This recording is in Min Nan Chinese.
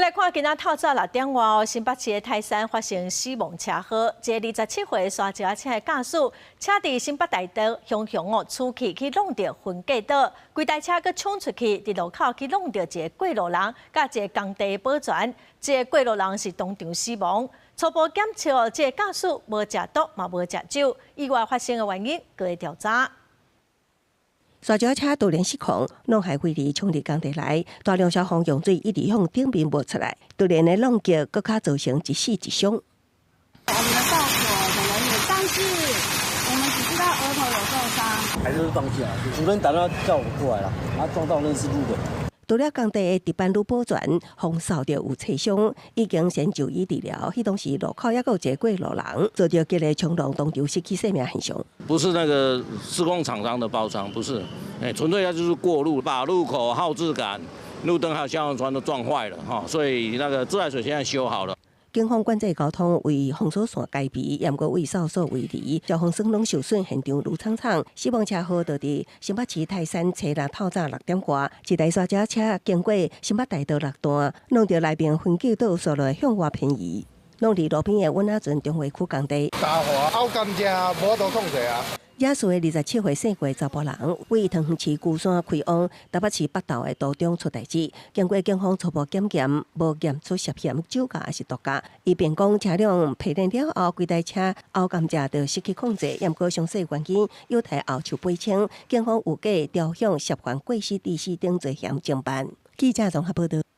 來看今仔透早6點外，新北市的泰山發生死亡車禍，一个27歲沙石仔車的駕駛，車佇新北大道雄雄哦，出去去挵著分隔島，規台車閣衝出去，佇路口去挵著一个過路人，佮一个工地保全，這个過路人是當場死亡。初步檢測，這个駕駛無食毒嘛無食酒，意外發生的原因閣會調查。沙石車突然失控，挵害飛離衝入工地內，大量消防用水一直向頂面冒出來，突然的撞擊，閣較造成一死一傷。我們的哨所的人員，但是我們只知道額頭有受傷，還是撞進來。主任打電話叫我過來啦，他撞到那是路的。除了工地的值班女保全，予掃著有切傷，已經先就醫治療。彼當時路口猶閣有一個過路人，遭著激烈衝撞，當場失去生命現象。不是那個施工廠商的包商，不是，純粹他就是過路，把路口號誌桿、路燈還有消防栓都撞壞了，哈，所以那個自來水現在修好了。警方管制交通，為封鎖線開閉，毋過對哨所圍離，消防栓攏受損，現場愈慘慘。死亡車禍就佇新北市泰山初六透早6點外，一台沙石車經過新北大道六段，挵著內邊分隔島，煞落向外偏移，挵佇路邊的阮仔船重劃區工地。打滑，拗甘蔗，無法度控制啊！惹事的27歲姓郭查埔人，為桃園市龜山開往台北市北投的途中出代誌，經過警方初步檢驗，無驗出涉嫌酒駕抑是毒駕。伊辯講車輛皮電了後，規台車拗甘蔗就失去控制，毋過詳細原因有待後續釐清。警方有計調向涉嫌過失致死等罪嫌偵辦。記者綜合報道。